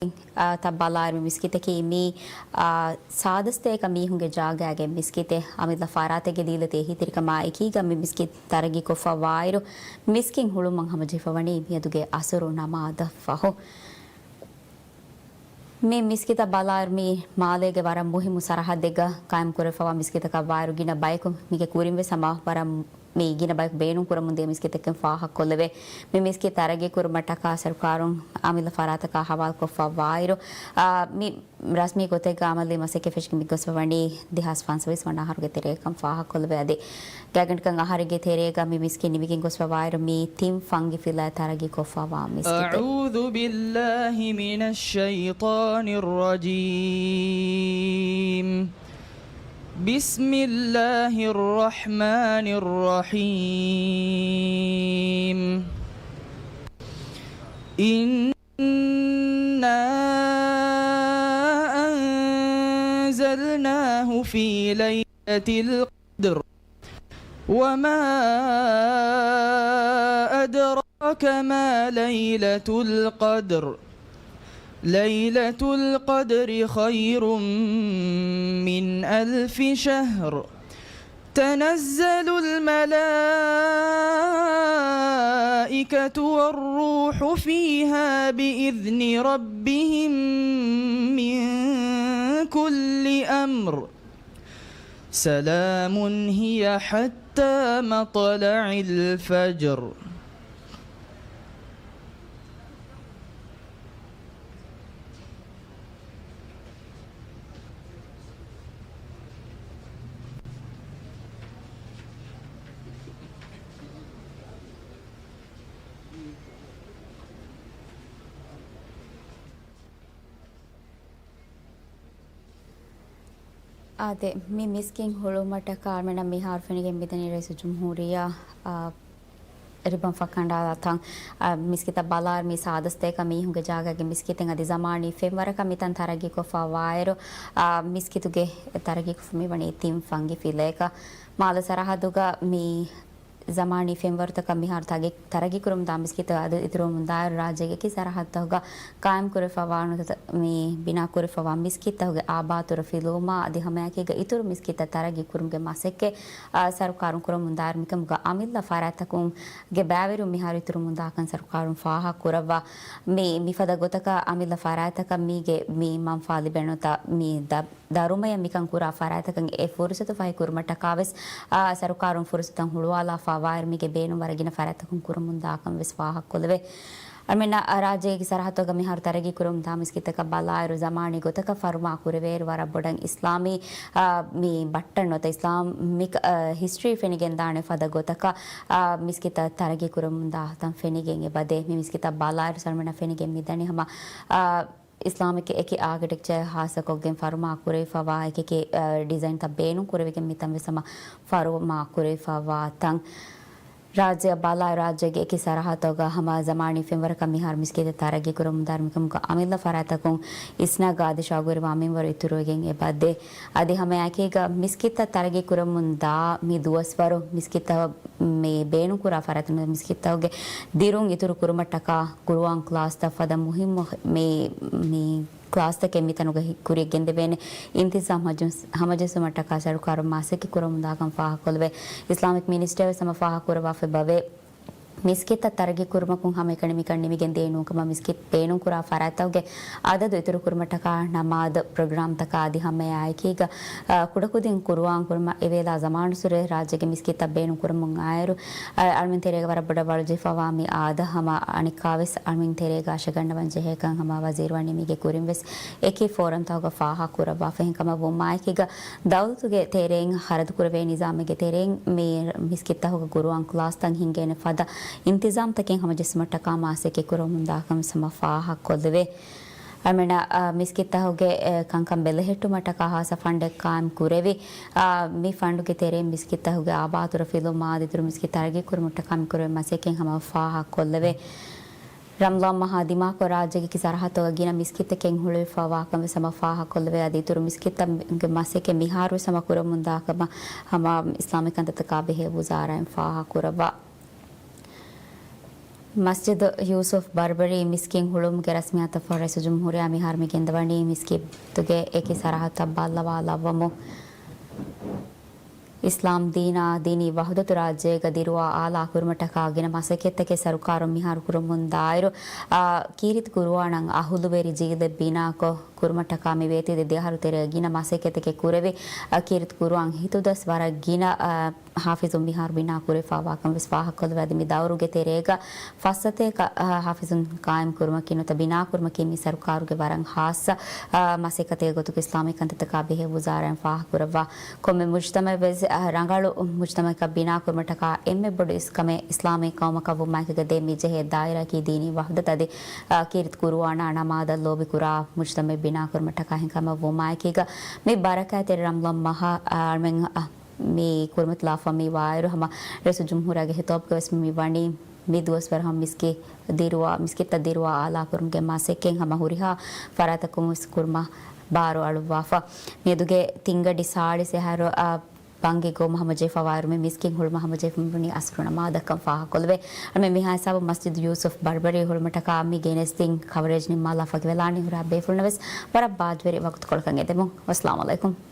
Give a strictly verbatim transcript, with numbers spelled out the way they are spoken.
ތައް ބަލާއިރު މި މިސްކިތަކީ މީ، އާ، ސާދަސްތޭކަ މީހުންގެ ޖާގައިގެ މިސްކިތެއް. އަމިއްލަ ފަރާތެއްގެ ދީލަތި އެހީތެރިކަމާ އެކީގަ މި މިސްކިތް ތަރައްގީކޮށްފަވާއިރު، މިސްކިތް ހުޅުމަށް ހަމަޖެހިފަވަނީ މިއަދުގެ އަސުރު ނަމާދަށްފަހު. މި މިސްކިތަށް ބަލާއިރު މީ މާލޭގެ ވަރަށް މުހިއްމު ސަރަހައްދެއްގަ ޤާއިމްކުރެވިފަވާ މިސްކިތަކަށް ވާއިރު ގިނަ ބަޔަކު މީގެ ކުރިންވެސް ހަމަ ވަރަށް މި ގިނަ ބަޔަކު ބޭނުން ކުރަމުން ދިޔަ މިސްކިތެއްކަން ފާހަގަކޮށްލެވޭ. މި މިސްކިތް ތަރައްގީ ކުރުމަށްޓަކާ ސަރުކާރުން އަމިއްލަ ފަރާތަކާ ހަވާލުކޮށްފަ ވާއިރު، އާ، މި ރަސްމީ ގޮތެއްގަ އަމަލީ މަސައްކަތް ފެށިގެން މި ގޮސްފަ ވަނީ ދެހާސް ފަންސަވީސް ވަނަ އަހަރުގެ ތެރޭގަ ކަން ފާހަގަކޮށްލެވޭ. އަދި ގާތްގަނޑަކަށް އަހަރެއްގެ ތެރޭގަ މި މިސްކިތް ނިމިގެން ގޮސްފަ ވާއިރު މީ ތިން ފަންގި ފިލާ ތަރައްގީ ކޮށްފަވާ މިސްކިތެއް. أعوذ بالله من الشيطان الرجيم. بسم الله الرحمن الرحيم. إنا أنزلناه في ليلة القدر. وما أدراك ما ليلة القدر. ليلة القدر خير من ألف شهر. تنزل الملائكة والروح فيها بإذن ربهم من كل أمر. سلام هي حتى مطلع الفجر. އާދެ، މި މިސްކިތް ހުޅުވުމަށްޓަކާ އަޅުމެންނަށް މިހާރު ފެނިގެން މިދަނީ ރައީސުލްޖުމްހޫރިއްޔާ، އާ، ރިބަން ފަށަން ކަނޑާލާ ތަން. އާ، މިސްކިތަށް ބަލާއިރު މީ ސާދަސްތޭކަ މީހުންގެ ޖާގައިގެ މިސްކިތެއް. އަދި ޒަމާނީ ފެންވަރަކަށް މިތަން ތަރައްގީކޮށްފަ ވާއިރު، އާ، މިސްކިތުގެ ތަރައްގީކޮށްފަ މިވަނީ ތިން ފަންގި ފިލަޔަކަށް. މާލެ ސަރަހައްދުގަ މި ޒަމާނީ ފެންވަރުތަކަށް މިހާރު ތަގެ-، ތަރައްގީކުރަމުންދާ މިސްކިތްތައް އަދި އިތުރުވަމުންދާއިރު، ރާއްޖޭގެ އެކި ސަރަހައްދުތަކުގަ ޤާއިމްކުރެވިފަވާ ނުވަތަ މި ބިނާކުރެވިފަވާ މިސްކިތްތަކުގެ އާބާތުރަ ފިލުވުމާ އަދި ހަމައެކީގަ އިތުރު މިސްކިތްތައް ތަރައްގީކުރުމުގެ މަސައްކަތް، އާ، ސަރުކާރުން ކުރަމުންދާއިރު، މިކަމުގަ އަމިއްލަ ފަރާތްތަކުންގެ ބައިވެރިވުން މިހާރު އިތުރުވަމުންދާކަން ސަރުކާރުން ފާހަގަކުރައްވާ. މި، މިފަދަ ގޮތަކަށް އަމިއްލަ ފަރާތްތަކަށް މީގެ މި މަންފާ ލިބޭނެ ނުވަތަ މި ދަ-، ދަރުމަޔަށް މިކަން ކުރާ ފަރާތްތަކަށް އެ ފުރުސަތު ފަހި ކުރުމަށްޓަކާވެސް، އާ، ސަރުކާރުން ފުރުސަތުތައް ހުޅުވާލާފަ ވާއިރު މީގެ ބޭނުން ވަރަށް ގިނަ ފަރާތްތަކުން ކުރަމުންދާކަން ވެސް ފާހަގަކޮށްލެވޭ. އަޅުމެންނަށް ރާއްޖޭގެ ސަރަހައްދުގަ މިހާރު ތަރައްގީ ކުރަމުންދާ މިސްކިތަކަށް ބަލާއިރު، ޒަމާނީ ގޮތަކަށް ފަރުމާ ކުރެވޭއިރު ވަރަށް ބޮޑަށް އިސްލާމީ، އާ، މި ބައްޓަން ނުވަތަ އިސްލާމިކް، އާ، ހިސްޓްރީ ފެނިގެންދާނެ ފަދަ ގޮތަކަށް، އާ، މިސްކިތަށް ތަރައްގީ ކުރަމުންދާ ތަން ފެނިގެން އެބަދޭ. މި މިސްކިތަށް ބަލާއިރު އަޅުމެންނަށް ފެނިގެން މިދަނީ ހަމަ، އާ، އިސްލާމިކް އެކި އާކިޓެކްޗަރ ހާއްސަކޮށްގެން ފަރުމާ ކުރެވިފަވާ އެކި އެކި، އަ، ޑިޒައިންތައް ބޭނުން ކުރެވިގެން މިތަން ވެސް ހަމަ ފަރުމާ ކުރެވިފަވާ ތަން. ރާއްޖެއަށް ބަލާއިރު ރާއްޖޭގެ އެކި ސަރަހައްދުތަކުގަ ހަމަ ޒަމާނީ ފެންވަރަކަށް މިހާރު މިސްކިތެއް ތަރައްގީ ކުރަމުންދާއިރު މިކަމުގަ އަމިއްލަ ފަރާތްތަކުން އިސްނަގާ އަދި ޝައުގުވެރިވާ މިންވަރު އިތުރުވެގެން އެބަދޭ. އަދި ހަމައެކީގަ މިސްކިތަށް ތަރައްގީ ކުރަމުންދާ މި ދުވަސްވަރު މިސްކިތަށް މި ބޭނުންކުރާ ފަރާތުން މިސްކިތްތަކުގެ ދިރުން އިތުރު ކުރުމަށްޓަކާ ޤުރުއާން ކްލާސްތައް ފަދަ މުހިއްމު މި، މި ކްލާސްތަކެއް މިތަނުގަ ހި-، ކުރިޔަށް ގެންދެވޭނެ އިންތިޒާމް ހަމަޖެސް-، ހަމަޖެއްސުމަށްޓަކާ ސަރުކާރުން މަސައްކަތް ކުރަމުންދާކަން ފާހަގަކޮށްލެވޭ. އިސްލާމިކް މިނިސްޓަރ ވެސް ހަމަ ފާހަގަކުރައްވާފައި ބަވޭ. މިސްކިތްތައް ތަރައްގީ ކުރުމަކުން ހަމައެކަނި މިކަން ނިމިގެން ދިޔަ ނޫންކަމަށް މިސްކިތް ބޭނުންކުރާ ފަރާތްތަކުގެ އަދަދު އިތުރު ކުރުމަށްޓަކާ ނަމާދު ޕްރޮގްރާމްތަކާ އަދި ހަމައެއާއެކީގަ، އަ، ކުޑަކުދިން ޤުރުއާން ކުރުމަށް އެވޭލާ ޒަމާނުއްސުރެ ރާއްޖޭގެ މިސްކިތްތައް ބޭނުން ކުރަމުން އާއިރު، އަ، އަޅުމެން ތެރޭގަ ވަރަށް ބޮޑަށް ވަޅުޖެހިފަވާ މި އާދަ ހަމަ އަނެއްކާވެސް އަޅުމެން ތެރޭގަ އަށަގަންނަވަން ޖެހޭކަން ހަމަ ވަޒީރު ވަނީ މީގެ ކުރިން ވެސް އެކި ފޯރަމްތަކުގަ ފާހަގަ ކުރައްވާފަ. އެހެންކަމަށް ވުމާއެކީގަ ދައުލަތުގެ ތެރެއިން ޚަރަދުކުރެވޭ ނިޒާމެއްގެ ތެރެއިން މި މިސްކިތްތަކުގަ ޤުރުއާން ކްލާސްތައް ހިންގޭނެ ފަދަ އިންތިޒާމްތަކެއް ހަމަޖެއްސުމަށްޓަކާ މަސައްކަތް ކުރަމުންދާކަން ވެސް ހަމަ ފާހަގަކޮށްލެވޭ. އަޅުމެންނަށް، އާ، މިސްކިތްތަކުގެ، އެ، ކަންކަން ބެލެހެއްޓުމަށްޓަކާ ހާއްސަ ފަންޑެއް ޤާއިމް ކުރެވި، އާ، މި ފަންޑުގެ ތެރެއިން މިސްކިތްތަކުގެ އާބާތުރަ ފިލުވުމާ އަދި އިތުރު މިސްކިތް ތަރައްގީ ކުރުމަށްޓަކާ މި ކުރެވޭ މަސައްކަތް ހަމަ ފާހަގަކޮށްލެވޭ. ރަމަޟާން މަހާ ދިމާކޮށް ރާއްޖޭގެ އެކި ސަރަހައްދުތަކުގަ ގިނަ މިސްކިތްތަކެއް ހުޅުވިފަވާކަން ވެސް ހަމަ ފާހަގަކޮށްލެވޭ. އަދި އިތުރު މިސްކިތްތައްގެ މަސައްކަތް މިހާރު ވެސް ހަމަ ކުރަމުންދާކަމަށް ހަމަ އިސްލާމީ ކަންތައްތަކާ ބެހޭ ވުޒާރާއިން ފާހަގަކުރައްވާ. މަސްޖިދު ޔޫސުފް ބަރްބަރީ މިސްކިތް ހުޅުވުމުގެ ރަސްމިއްޔާތަށްފަހު ރައީސުލްޖުމްހޫރިއްޔާ މިހާރު މި ގެންދަވަނީ މިސްކިތުގެ އެކި ސަރަހައްދުތައް ބައްލަވާލައްވަމުން. އިސްލާމް ދީނާ ދީނީ ވަޙުދަތު ރާއްޖޭގަ ދިރުވާ އާލާ ކުރުމަށްޓަކާ ގިނަ މަސައްކަތްތަކެއް ސަރުކާރުން މިހާރު ކުރަމުން ދާއިރު، އާ، ކީރިތި ޤުރުއާނަށް އަހުލުވެރި ޖީލެއް ބިނާކޮށް ކުރުމަށްޓަކާ މި ވޭތުވެދިޔަ ދެ އަހަރު ތެރޭގަ ގިނަ މަސައްކަތްތަކެއް ކުރެވި، އާ، ކީރިތި ޤުރުއާން ހިތުދަސް ވަރަށް ގިނަ، އާ، ޙާފިޒުން މިހާރު ބިނާ ކުރެވިފައިވާކަން ވެސް ފާހަގަކޮށްލެވޭ. އަދި މި ދައުރުގެ ތެރޭގަ ފައްސަތޭކަ، އާ، ޙާފިޒުން ޤާއިމް ކުރުމަކީ ނުވަތަ ބިނާ ކުރުމަކީ މި ސަރުކާރުގެ ވަރަށް ޚާއްޞަ، އާ، މަސައްކަތެއްގެ ގޮތުގަ އިސްލާމީ ކަންތައްތަކާ ބެހޭ ވުޒާރާއިން ފާހަގަކުރައްވާ. ކޮންމެ މުޖްތަމަޢެއް ވެސް، އާ، ރަނގަޅު މުޖްތަމަޢަކަށް ބިނާ ކުރުމަށްޓަކާ އެންމެ ބޮޑު އިސްކަމެއް އިސްލާމީ ޤައުމަކަށް ވުމާއެކީގަ ދޭން މި ޖެހޭ ދާއިރާއަކީ ދީނީ ވަޙުދަތު އަދި، އާ، ކީރިތި ޤުރުއާނާ ނަމާދަށް ލޯބިކުރާ މުޖްތަމަޢެއް ބިނާ ކުރުމަށްޓަކާ ހިނގާމަ ވުމާއެކީގަ މި ބަރަކާތްތެރި ރަމަޟާން މަހަށް، އާ، އަޅުމެން، އާ، މި ކުރިމަތިލާފަ މި ވާއިރު ހަމަ ރައީސުލްޖުމްހޫރިއްޔާގެ ޚިޠާބުގަ ވެސް މި ވަނީ މި ދުވަސްވަރު ހަމަ މިސްކިތް ދިރުވާ، މިސްކިތްތައް ދިރުވާ އާލާ ކުރުމުގެ މަސައްކަތް ހަމަ ހުރިހާ ފަރާތަކުން ވެސް ކުރުމަށް ބާރު އަޅުއްވާފަ. މިއަދުގެ ތިންގަޑި ސާޅީސް އަހަރު، އާ، ބަންގި ގޮވުމަށް ހަމަޖެހިފައިވާއިރު މި މިސްކިތް ހުޅުމަށް ހަމަޖެހިފަ މިވަނީ އަސްރު ނަމާދަށްކަން ފާހަގަކޮށްލެވޭ. އަދި މި މިހާ ހިސާބުން މަސްޖިދު ޔޫސުފް ބަރްބަރީ ހުޅުމަށްޓަކާ މި ގެނެސްދިން ކަވަރޭޖް ނިންމާލާފަ ގެންނަވާނީ ހުރިހާ ބޭފުޅުންނަށް ވެސް ވަރަށް ބާއްޖަވެރި ވަގުތުކޮޅަކަށް އެދެމުން. ވައްސަލާމް ޢަލައިކުމް.